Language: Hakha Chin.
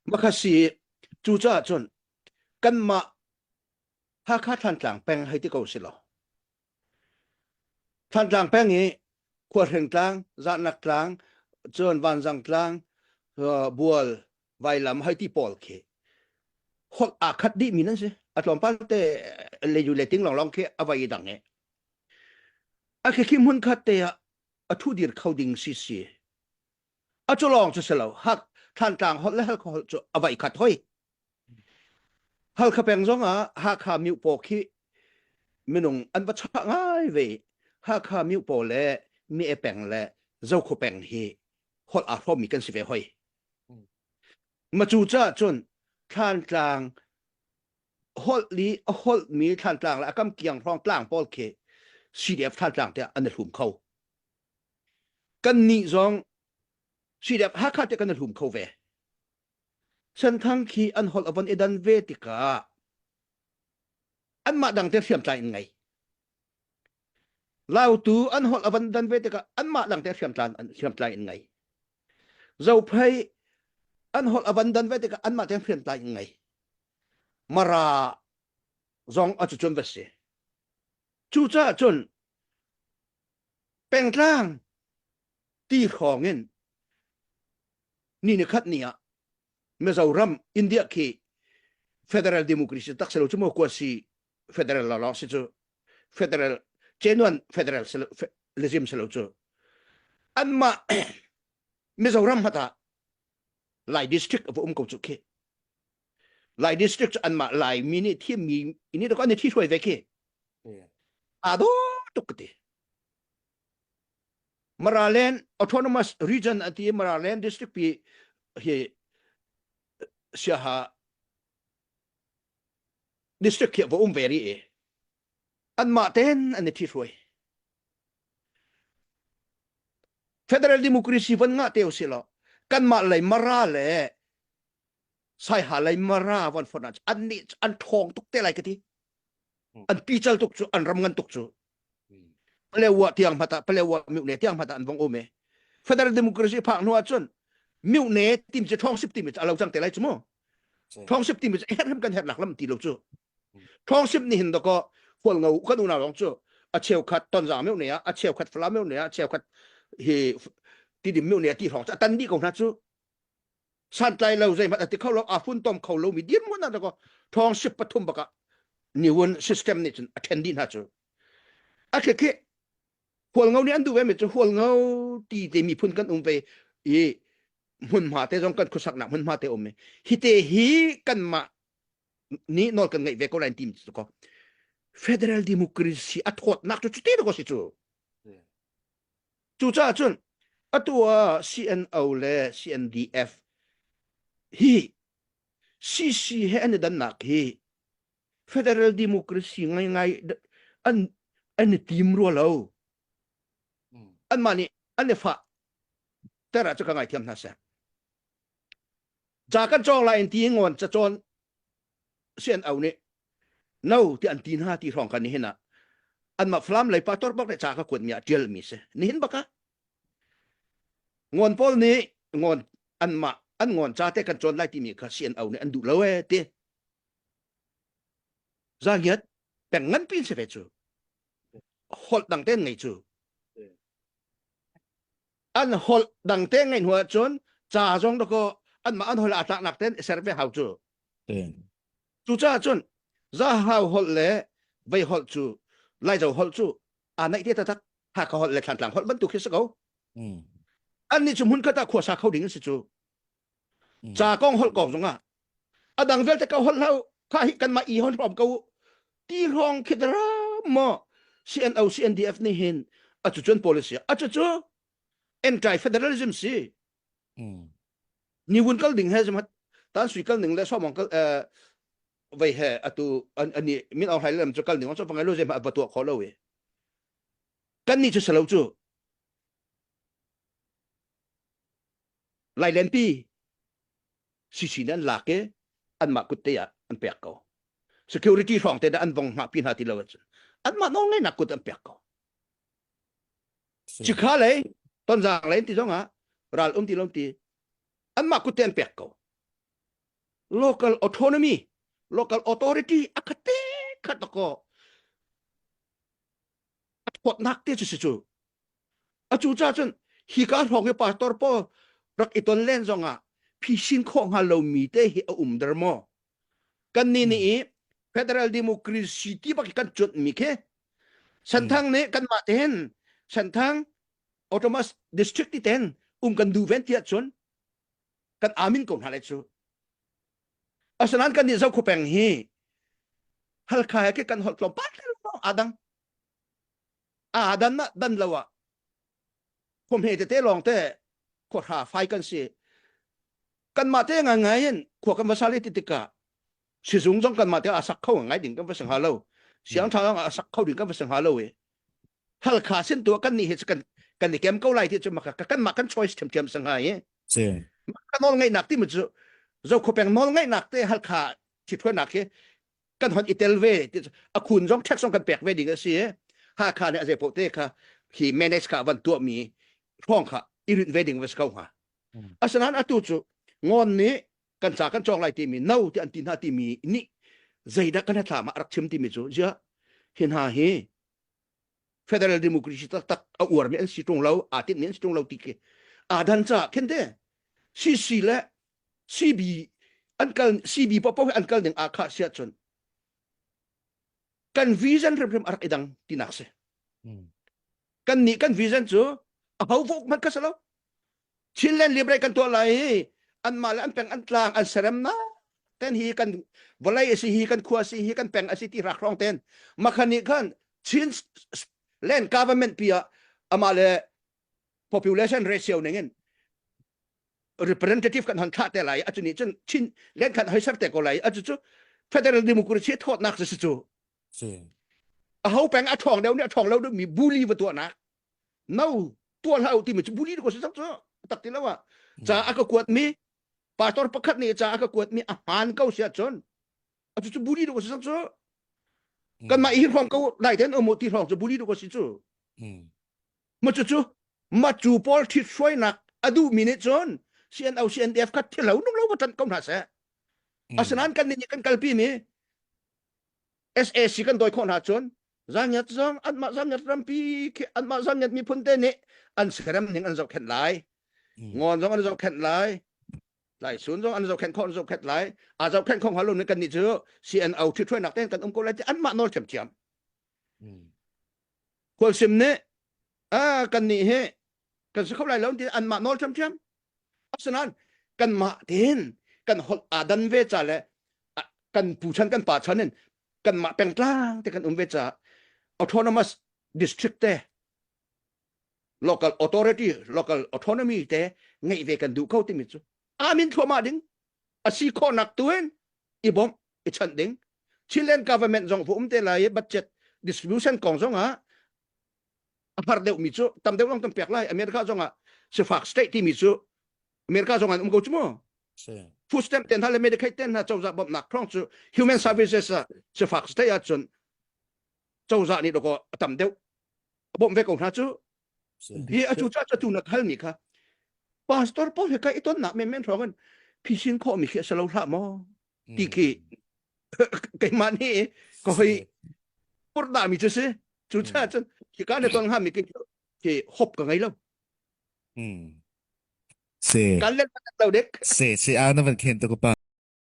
Makha si cucaah cun kanmah Hakha Thantlang peng hei ti ko si law Thantlang peng i Khualhring tlang, Zahnak tlang, cun Vanzang tlang, Bual, Vailam hei ti pawl khi holh aa khat dihmi nan si. A tlawmpal te le le ting lawnglawng khi a vai i dang i. A khi hmun khat te ah a thu dir kho ding si si. A cu lawng cu si lo. Hak Thantlang holh le Halkha holh cu a vai khat hoi. Halkha peng zong ah Hakha miopaw khi minung an va chah ngai ve. Hakha miopaw le Mi-e peng le Zokhua peng hi holh aa hrawmmi kan si ve hoi. Ma cu caah cun Thlantlang holh li a holhmi Thlantlang le a kam kiang hrawng tlang pawl khi CDF Thlantlang tiah an i hlum kho. Kannih zong CDF Hakha tiah kan i hlum kho ve. Senthang khi an holh a von i dan ve tikah anmah dang te hriamtlai in ngei. Lautu an holh a von dan ve tikah anmah dang te hriamtlai hriamtlai in ngei. Zophei an holh a van dan ve tikah anmah te hriamtlai in ngei. Mara zong a cucun va si. Cucaah cun pengtlang ti hrawng in ni ni khat ni ah Mizoram India khi federal democracy tak selo chu mo kwa si federal la si chu federal genuine federal regime selo chu anma Mizoram hata Lai district of um ko chu khi Lai district chu anma Lai mi ni thi mi ini to kan thi hruai ve khi a do tuk ti Maraland Autonomous Region an ti i Maraland District pi hi Siaha District khi va um ve rih i anmah ten an i ṭhithruai. Federal Democracy van ngah te usih law kanmah lei Mara le Saiha lei Mara van fonh ah an nih an ṭhawng tuk te lai ka ti. An pical tuk cu an ram ngan tuk cu. Palewa tiang hmata Palewa myone tiang hmata an vong um e. Federal Democracy phak hnu ahcun myone tim cu ṭhawngsip timi cu a lo cang te lai cu mu. Ṭhawngsip timi cu herh hrim kan herh nak lam ti lo cu. Ṭhawngsip nih hin dakaw hualngo kan unau lawng cu a cheukhat Tonzang myone ah a cheukhat Falam myone ah a cheukhat hi Tidim myone ah ti hrawng cu a tan dih ko hna cu. Santlai lo zeihmanh a ti kho lo aa funtom kho lomi dirhmun ah dakaw ṭhawngsip pathum bakah niwun system nih cun a ṭhen dih hna cu. A khi khi Hualngo nih an duh ve mi cu Hualngo ti te miphun kan um ve i hmunhma te zong kan khuasaknak hmunhma te um i hi te hi kanmah nih nawl kan ngeih ve ko lai ti mi cu ko federal democracy a thawtnak cu cuti ko si cu cucaah cun atu ah CNO le CNDF hi CC he an i dannak hi federal democracy ngaingai an an i tim rua lo anmah nih an i fah ter ah cu ka ngaithiam hna seh ca kan cawng lai in ti ngon ca cawn sian au nih no ti an ti hna ti hrawng kan nihin ah anmah Falam lei pastor bak nih ca ka kuat mi ah tial mi si nihin baka ngon pawl nih ngon anmah an ngon ca te kan cawn lai timi kha sian au nih an duh lo e ti Zangiat peng nganpi si ve cu. Holh dang te ngei cu. An holh dang te ngei hnu ahcun ca zong dakaw anmah an holh aa tlaknak ten ser ve hau cu. Cucaah cun Zahau holh le vei holh cu Laizo holh cu aa naih te taktak Hakha holh le Thlantlang holh bantuk khi si ko. Annih cu hmunkhat ah khuasa kho ding an si cu. Ca kong holh kong zongah a dang vialte ka holh hlau kha hi kanmah i hon hrawm ko ti hrawng khi dara maw CNO CNDF nih hin a cu cun policy a cu cu anti federalism si ni vun kal ding he zumhat tan sui kal ning le somong kal vei he atu an ani min aung hlai lam cu kal ning on so pangai lo je ma va tuah kho lo i kan ni chu salo cu Lailenpi CC nih an lak i anmah kut te ah an pek ko. Security hrawng te dah an vong hngahpi hna ti lo ahcun anmah nawlngeihnak kut an pek ko. Cikha lei Tonzang lei ti zong ah ral um ti lo ti anmah kut te an pek ko. Local autonomy, local authority a khate khat ko a thawtnak te cu si cu. Atu ca cun hi ka hrawng hi pastor pawl rak i ton len zong ah phisin khawh hnga lomi te hi a um der maw? Kan nih nih i federal democracy ti bak kan cuanh mi khi Senthang nih kanmah te hin Senthang Autonomous District ti ten um kan duh ven tiah cun kan amin ko hna lai cu. Asinain kan nih Zokhua peng hi Halkha he kan holh tlawmpal aa dang. Aa dan ah dan lo ah khua hme tete lawng te khua hra fai kan si. Kanmah te ngai ngai in khua kan va sal i ti tikah sizung zong kanmah te a sak kho ngai ding kan va si hnga lo. Siang ṭha zong a sak kho ding kan va si hnga lo i Halkha sin tu kan nih hi kan kan i kem ko lai ti cu maka kan mah kan choice ṭhiamṭhiam sa hnga i Si. ka nawl ngeihnak ti mu cu Zokhua peng nawl ngeihnak te Halkha ṭhithuanak hi kan hon i tel ve ti cu a khun zong tax zong kan pek ve ding a si i Hakha nih a zei paoh te kha hi manage kha van tuah mi hrawng kha i rinh ve ding va si ko hnga. Asinain atu cu ngawn nih kan ca kan cawng lai timi no ti an ti hna timi nih zeidah kan hnathlam ah a rak chim timi cu ziah hi hna hi federal democracy taktak a uarmi an si ṭung lo aa tinhmi an si ṭung lo ti khi aa dan caah khin te CC le CB an kal CB paohpaoh hi an kal ning aa khah si ahcun kan vision hrimhrim a rak i dang tinak si kan nih kan vision cu a ho vok hmanh kha si lo Chinland Libre kan tuah lai i anmah le an peng an tlang an seremnak ten hi kan vawlei a si hi kan khua a si hi kan peng a si ti rak hrawng ten makhan nih khan Chin land government pi ah amah le population ratio ning in representative kan hon thlah te lai a cu nih cun Chin land khan hoi ser te ko lai a cu cu federal democracy thawtnak si cu Si. a ho peng a ṭhawng deuh nih a ṭhawng lo deuh mi bully va tuahnak no tuah hlah u timi cu bully ko si cang cu tak ti lo ah ca a ka kuat mi pastor pakhat nih ca a ka kuat mi a hmaan ko si ahcun atu cu bully ko si cang cu kanmah i hrawng ko dai ten um ti hrawng cu bully ko si cu ma cu cu ma cu pawl ṭhit hruainak a duh mi nih cun CNO CNDF kha thilo nung lo va ṭanh ko hna seh asinain kan nih kan kalpi mi SAC kan dawi khawh hna cun Zangiat zong anmah Zangiat rampi khi anmah Zangiat miphun te nih an serem ning an zohkhenh lai. Ngawn zong an zohkhenh lai. Tlaisun zong an zohkhenh khawh an zohkhenh lai. A zohkhenh khawh hnga lo kan nih cu CNO ṭhithruainak tein kan um ko lai ti anmah nawl ṭhiamṭhiam. Khualsim nih a kan nih hi kan si kho lai lo ti anmah nawl ṭhiamṭhiam. Asinain kanmah tein kan holh aa dan ve ca le kan pu chan kan pa chan in kanmah pengtlang te kan um ve caah autonomous district te local authority local autonomy te ngeih ve kan duh ko timi cu amin thluahmah ding a si khawhnak tu in i bawmh i chanh ding Chilean government zong fu um te lai i budget distribution kong zong ah a har deuh mi cu tam deuh lawng kan pek lai America zong ah sifak state timi cu America zong an um ko cu mu food stamp ten hna le Medicaid ten hna cozah bawmhnak thawng cu human services ah sifak state ahcun cozah nih dawkaw a tam deuh a bawmh ve ko hna cu hi a cu ca cu na hal mi kha pastor pawl he ka i tonnak men men hrawng in phisin khawh mi khi a si lo hlah maw ti khi keimah nih ka hoi purdah mi cu si cu cha cun khi ka ne ton hnga mi khi hop ka ngei lo Se kan let lo dek se se a na van khen to ka pa.